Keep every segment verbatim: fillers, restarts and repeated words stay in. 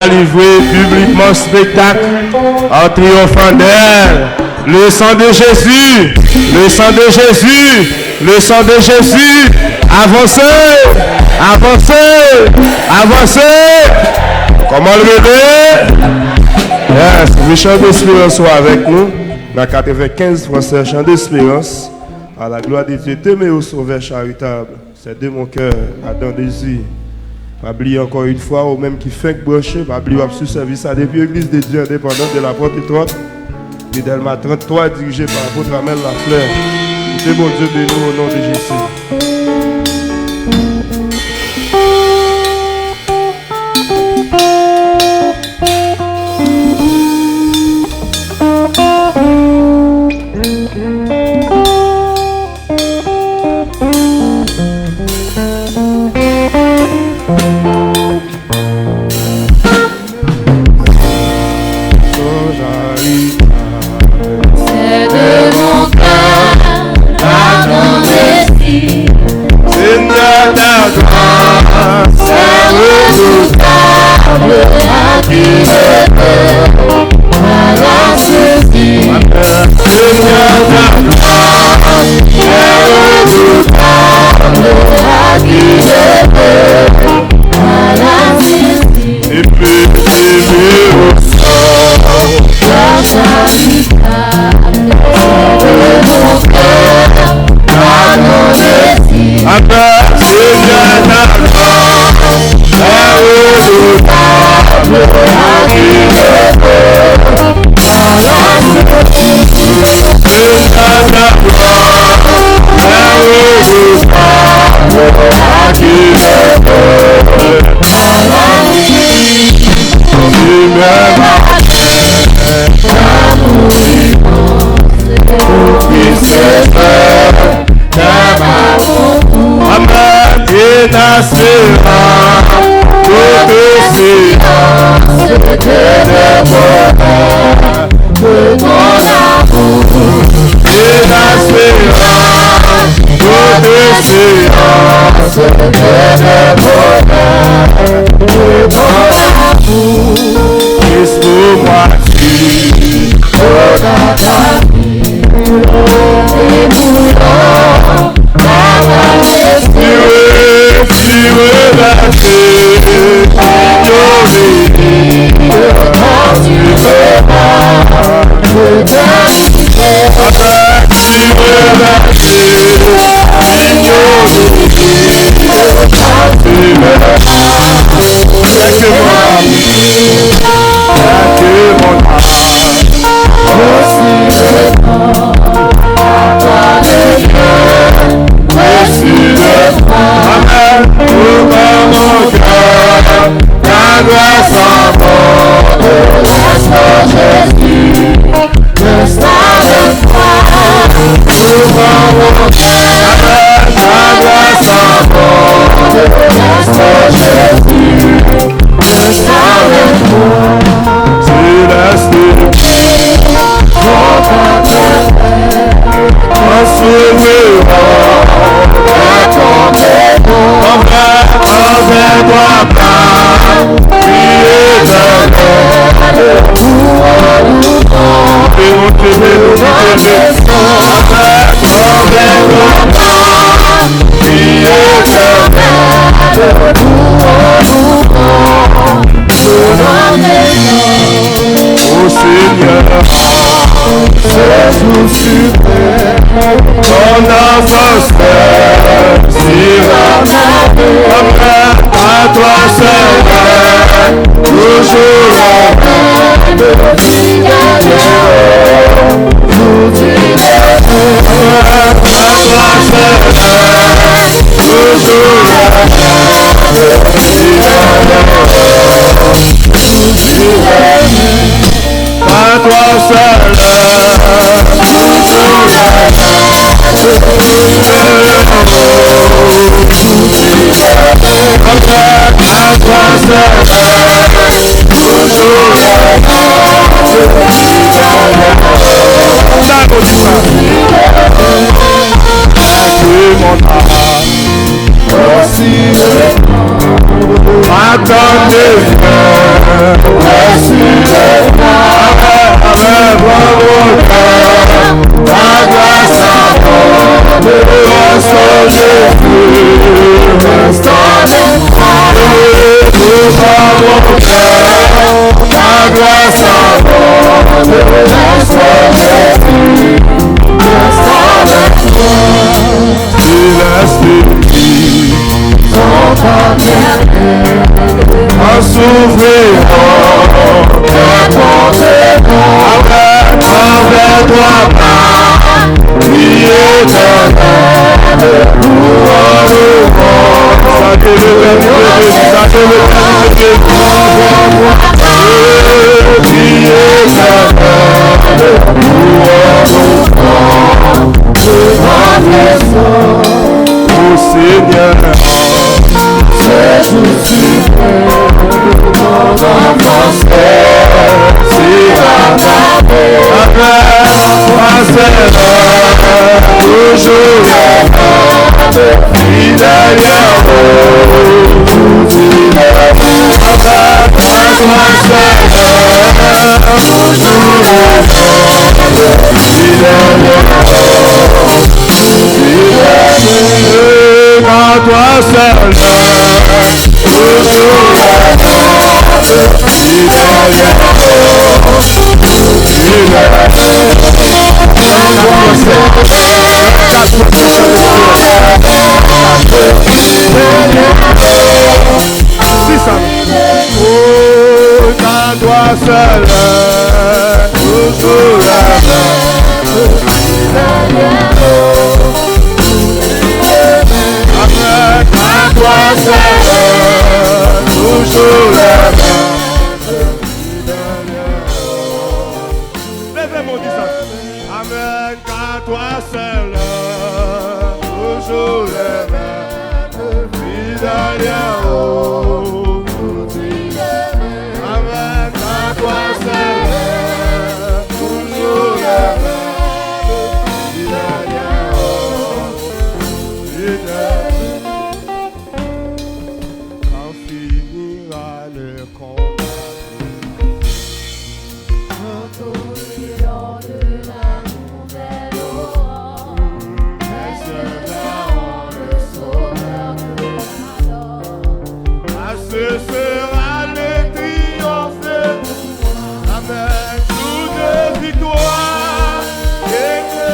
Livrer publiquement spectacle en triomphant d'elle. Le sang de Jésus, le sang de Jésus, le sang de Jésus. Avansez, avansez, avansez. Kòman l rele? Yes, Richard Espérance ou avèk nou nan katrevenkenz Français Chant d'Espérance. À la gloire de Dieu, t'aimer au Sauveur charitable. C'est de mon cœur, Adam Désir. Pa bliye ankò yon fwa, ou menm ki fenk branche, pa bliye w ap swiv sèvis la depi Église de Dieu Indépendante de la Porte Étroite, rue Dèlma trannntwa, dirije pa Apot Amel Lafleur. Ke Bondye beni w o non de Jezi. C'est de mon cœur, pardon, merci. Seigneur, ta grâce est redoutable à qui le veut. Voilà ceci. Seigneur, ta grâce est redoutable à qui le veut. Voilà ceci. Et puis, et puis, au sort. Grâce à lui. Amen. Seigneur, ta grâce est redoutable à qui le veut. Seigneur, ta grâce est redoutable à qui le veut. Seigneur, ma paix, mon mouvement, pour qui se fait. Amen. Et ta sera notre séance de bonheur, de ton amour. Et ta sera notre séance de bonheur, de ton amour. Esprit, moi, tu, dans ta vie, et bouillon. Amen. Ouvre mon cœur, ta grâce abonde, laisse-moi, Jésus, restaure-moi. Ouvre mon cœur, ta grâce abonde, laisse-moi, Jésus, restaure-moi. Céleste Père, transforme-moi, transforme-moi, envers toi, prière éternelle, pour un mouvement. Ô Seigneur, séjour suprême, ton enfant seul, si à toi seul, toujours la main de vie de Dieu. Attends tes yeux, Toi, Sauveur de l'espérance, de l'esprit, ton cœur a souffert, ta bonté, avec, avec toi, vie éternelle, louange, louange. Sa ke Letènèl te di, sa ke Letènèl te di. Vie éternelle, louange, louange, louange. Ô Seigneur, Jésus, tu es mon avancée, si la avec toi seul, toujours fidèle, toujours avec toi seul, toujours fidèle. Fidèle à toi seul, toujours fidèle, fidèle. Dis ça. Oh, à toi seul, toujours la même. Avec, à toi seul, toujours la même. Leve men w, di sa. Avec, à toi seul, toujours le même, fidèle, oh, avec, à toi seul, toujours le même, fidèle, oh, fidèle. Quand finira le combat? Quand on rira de la nouvelle aurore, mes yeux verront le Sauveur de la gloire. Ah, ce sera le triomphe. Amen. Jour de victoire et de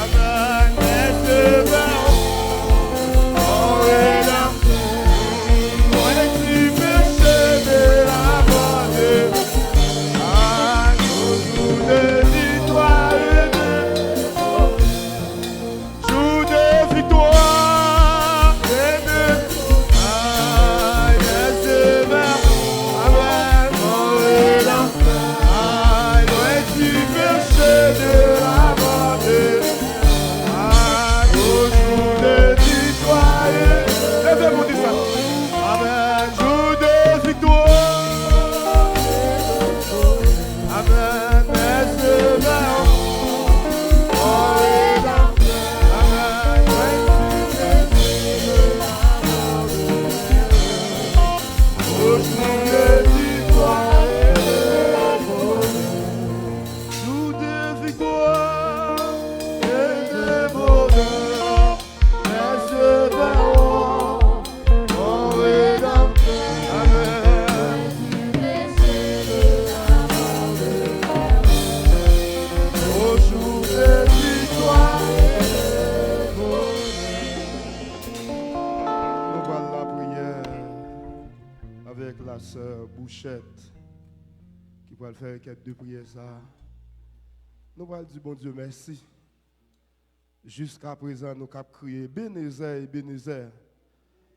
Amen. Mes yeux verront mon Rédempteur, loin du péché de la mort. À nos jours de victoire et de bonheur. Jour de victoire et de Amen. Mes yeux verront, amen, mon Rédempteur, loin du péché de la mort. À nos jours de victoire. Leve men w, di sa. Amen. Jour de victoire. Amen. Mes yeux verront mon Rédempteur. Amen. Loin du péché de la mort. Au jour de victoire et de bonheur. Jour de victoire et de bonheur, mes yeux verront mon Rédempteur. Amen. Au jour de victoire et de bonheur. Nou pral lapriyè avèk la sè Bouchèt ki pral fè rekèt de priyè sa a. Nou pral di Bondye mèsi. Jiskaprezan, nou k ap kriye, Ebenezè, Ebenezè.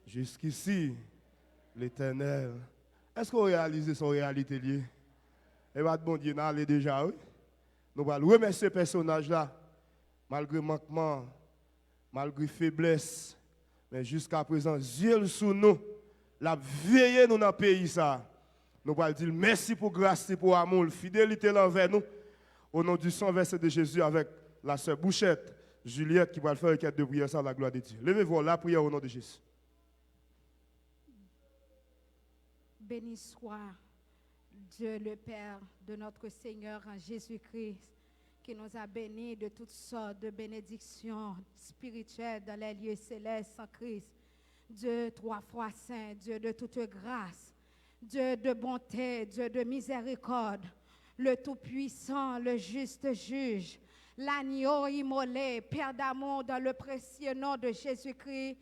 Jiskisi, Letènèl. Èske w reyalize se yon reyalite l ye? E pa t Bondye n ale deja, wi. Nou pral remèsye pèsonaj la, malgre mankman, malgre feblès, men jiskaprezan, zye l sou nou, l ap veye nou nan peyi sa a. Nou pral di l mèsi pou gras li, pou amou l, fidelite l anvè nou. Au nom du sang versé de Jésus, avec la sè Bouchèt Juliette ki pral fè rekèt de priyè sa, la gloire de Dieu. Leve vwa w, lapriyè au nom de Jésus. Béni soit Dieu le Père de notre Seigneur Jésus-Christ, qui nous a bénis de toutes sortes de bénédictions spirituelles dans les lieux célestes en Christ. Dieu trois fois saint, Dieu de toute grâce, Dieu de bonté, Dieu de miséricorde, le Tout-Puissant, le juste juge, l'agneau immolé, Père d'amour, dans le précieux nom de Jésus-Christ.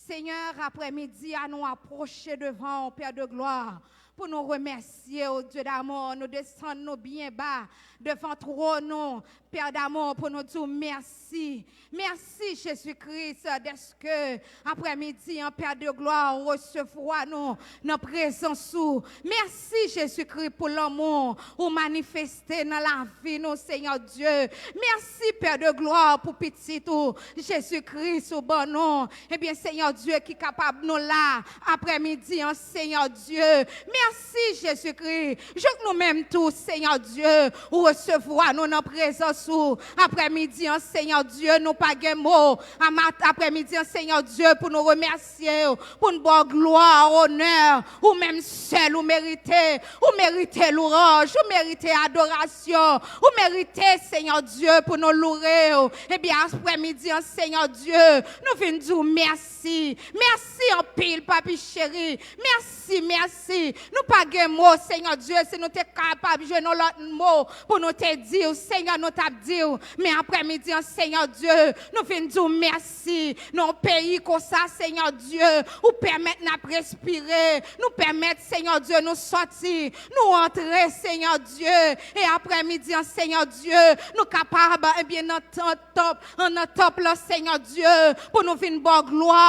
Senyè, aprèmidi a, nou apwoche devan w, Pè de glwa, pou nou remèsye w, Dye damou, nou desann nou byen ba devan twòn ou, Pè damou, pou nou di w mèsi. Mèsi, Jezi Kris, dèske aprèmidi an, Pè de glwa, ou resevwa nou nan prezans ou. Mèsi, Jezi Kris, pou lanmou ou manifeste nan lavi nou, Senyè Dye. Mèsi, Pè de glwa, pou pitit ou, Jezi Kris, ou ban nou. Ebyen, Senyè Dye, ki kapab nou la aprèmidi an, Senyè Dye. Mèsi, Jezi Kris. Jouk nou menm tou, Senyè Dye, ou resevwa nou nan prezans ou. Aprèmidi an, Senyè Dye, nou pa gen mo. Ama-, aprèmidi an, Senyè Dye, pou nou remèsye w, pou n ba w glwa, onè, ou menm sèl ou merite. Ou merite lwanj, ou merite adorasyon, ou merite, Senyè Dye, pou nou loure w. Ebyen, aprèmidi an, Senyè Dye, nou vin di w mèsi. Mèsi anpil, papi cheri. Mèsi, mèsi. Nou pa gen mo, Senyè Dye, si nou te kapab jwenn yon lòt mo pou nou te di w, Senyè, nou t ap di w. Men aprèmidi an, Senyè Dye, nou vin di w mèsi. Nan yon peyi konsa, Senyè Dye, ou pèmèt n ap respire. Nou pèmèt, Senyè Dye, nou sòti, nou antre, Senyè Dye. E aprèmidi an, Senyè Dye, nou kapab, ebyen, nan tan tanp, an nan tanp lan, Senyè Dye, pou nou vin ba w glwa,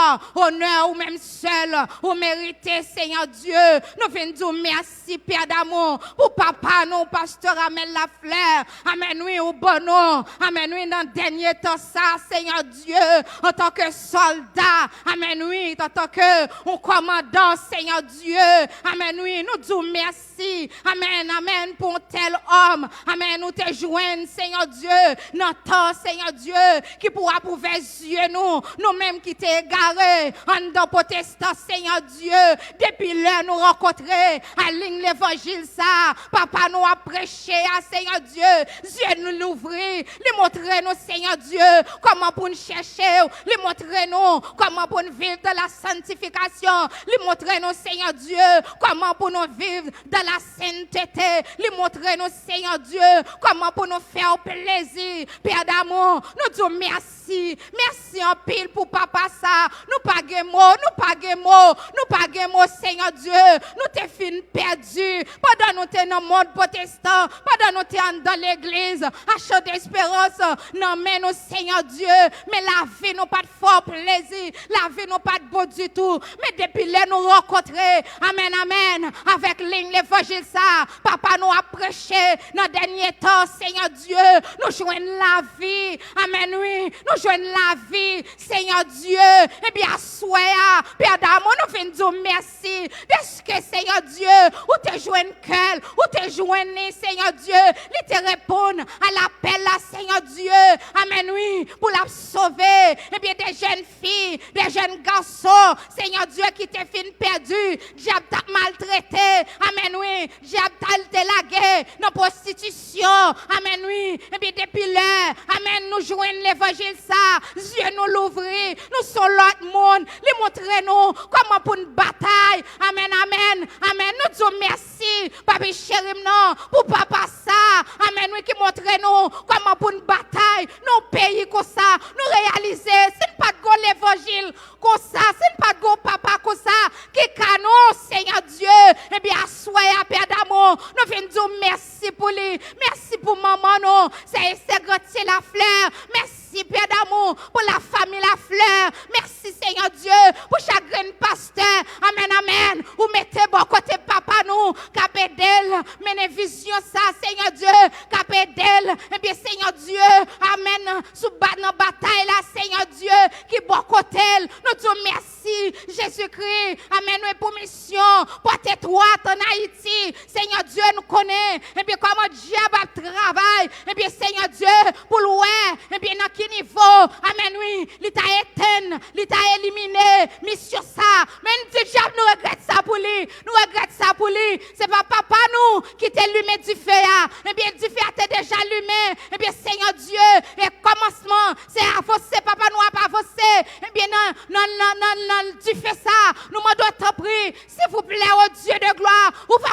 onè, ou menm sèl, ou merite, Senyè Dye. Nou vin di w mèsi, Pè damou, pou papa nou, pastè Amèl Laflè. Amèn, wi, ou ban nou. Amèn, wi, nan dènye tan sa, Senyè Dye, antanke sòlda. Amèn, wi, antanke yon kòmandan, Senyè Dye. Amèn, wi, nou di w mèsi. Amèn, amèn, pou yon tèl òm. Amèn, ou te jwenn, Senyè Dye, nan tan, Senyè Dye, ki pou ap ouvè zye nou. Nou menm ki te egare anndan pwotestan, Senyè Dye, depi lè nou rankontre a liy levanjil sa, papa nou ap preche a, Senyè Dye, zye nou louvri, li montre nou, Senyè Dye, kòman pou n chèche w, li montre nou kòman pou n viv dans la sanctification, li montre nou, Senyè Dye, kòman pou nou viv dans la sainteté, li montre nou, Senyè Dye, kòman pou nou fè w plezi. Pè damou, nou di w mèsi. Mèsi anpil pou papa sa. Nou pa gen mo, nou pa gen mo, nou pa gen mo, Senyè Dye. Nou te fin pèdi pandan nou te nan mond pwotestan, pandan nou te anndan legliz, a Chan Desperans, nan men nou, Senyè Dye. Men lavi nou pa t fè w plezi, lavi nou pa t bon ditou. Men depi lè nou rankontre, amèn, amèn, avèk liy levanjil sa, papa nou ap preche nan dènye tan, Senyè Dye, nou jwenn lavi. Amèn, wi, nou jwenn lavi, Senyè Dye. Ebyen, aswè a, Pè damou, nou vin di w mèsi dèske, Senyè Dye, ou te jwenn kè l, ou te jwenn li, Senyè Dye, li te reponn a lapèl la, Senyè Dye. Amèn, wi, pou l ap sove, ebyen, de jèn fi, de jèn gason, Senyè Dye, ki te fin pèdi, dyab t ap maltrete. Amèn, wi, dyab t al te lage nan pwostitisyon. Amèn, wi. Ebyen, depi lè, amèn, nou jwenn levanjil sa, zye nou louvri, nou se yon lòt moun. Li montre nou kòman pou n batay. Amèn, amèn, amèn. Nou di w mèsi, papi cheri m nan, pou papa sa. Amèn, wi, ki montre nou kòman pou n batay nan yon peyi konsa. Nou reyalize, si n pa t gen levanjil konsa, si n pa t gen yon papa konsa ki ka nou, Senyè Dye, ebyen, aswè a, Pè damou, nou vin di w mèsi pou li. Mèsi pou manman nou, sè Esther Granthier Lafleur. Mèsi, Pè damou, pou lafanmi Lafleur. Mèsi, Senyè Dye, pou chak grenn pastè. Amèn, amèn. Ou mete bò kote papa nou, k ap ede l mennen vizyon sa, Senyè Dye, k ap ede l. Ebyen, Senyè Dye, amèn, sou ba-, nan batay la, Senyè Dye, ki bò kote l. Nou di w mèsi, Jezikri. Amèn. Wi, pou misyon pòte twa t ann Ayiti. Senyè Dye, nou konnen, ebyen, kòman dyab ap travay. Ebyen, Senyè Dye, pou l wè, ebyen, nan ki nivo, amèn, wi, li ta etenn, li ta elimine misyon sa. Men n di dyab, nou regrèt sa pou li. Nou regrèt sa pou li. Se pa papa nou ki te limen dife a. Ebyen, dife a te deja limen. Ebyen, Senyè Dye, e kòmansman, se avanse papa nou ap avanse. Ebyen, nan, nan, nan, nan, nan dife sa, nou mande w, tanpri, silvouplè, o Dye de glwa,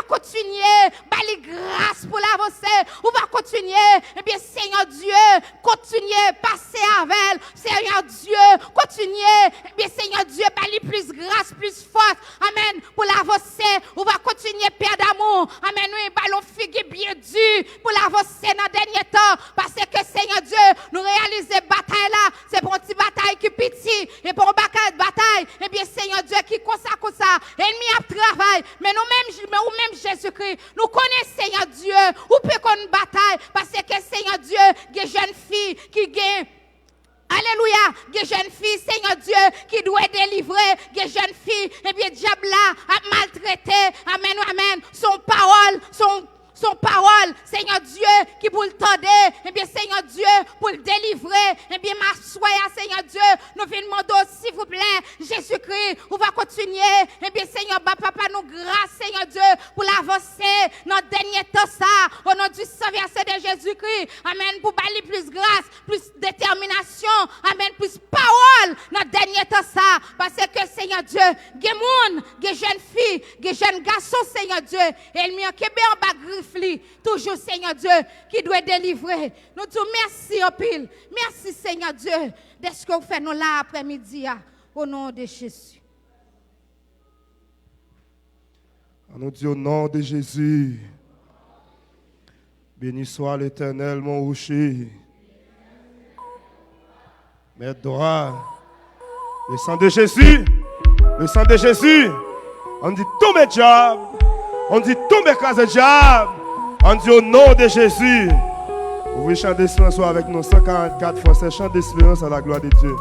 kontinye ba li gras pou l avanse. Ou va kontinye, ebyen, Senyè Dye, kontinye pase avè l. Senyè Dye, kontinye, ebyen, Senyè Dye, ba li plis gras, plis fòs. Amèn. Pou l avanse, ou va kontinye, Pè damou. Amèn. Wi, ba l yon figi byen di pou l avanse nan dènye tan. Paske, Senyè Dye, nou reyalize batay la, se pa yon ti batay ki piti, e pa yon baka-, batay, ebyen, Senyè Dye, ki konsa, konsa, ènmi ap travay, men nou menm, men ou menm, Jezikri, nou konnen, Senyè Dye, ou pi konn batay, paske, Senyè Dye, gen jèn fi ki gen, alelouya, gen jèn fi, Senyè Dye, ki dwe delivre, gen jèn fi, ebyen, dyab la ap maltrete, amèn, amèn, se yon pawòl, se yon se yon pawòl, Senyè Dye, ki pou l tande. Ebyen, Senyè Dye, pou l delivre. Ebyen, m aswè a, Senyè Dye, nou vin mande w, silvouplè, Jezikri, ou va kontinye. Ebyen, Senyè, ba papa nou gras, Senyè Dye, pou l avanse nan dènye tan sa. O non di san vèse de Jezikri. Amèn. Pou ba li plis gras, plis detèminasyon. Amèn. Plis pawòl nan dènye tan sa. Paske, Senyè Dye, gen moun, gen jèn fi, gen jèn gason, Senyè Dye, ènmi an kenbe anba grif li, toujou, Senyè Dye, ki dwe delivre. Nou di w mèsi anpil. Mèsi, Senyè Dye, dèske w fè nou la aprèmidi a. O non de Jezi. An nou di, au nom de Jésus. Béni soit l'Éternel, mon rocher. Mèt dwa. Le sang de Jésus. Le sang de Jésus. An di, tonbe dyab. An di, tonbe kraze dyab. An di, au nom de Jésus. Ouvri chan desperans ou avèk nou, san karant kat fwa, se chan desperans à la gloire de Dieu.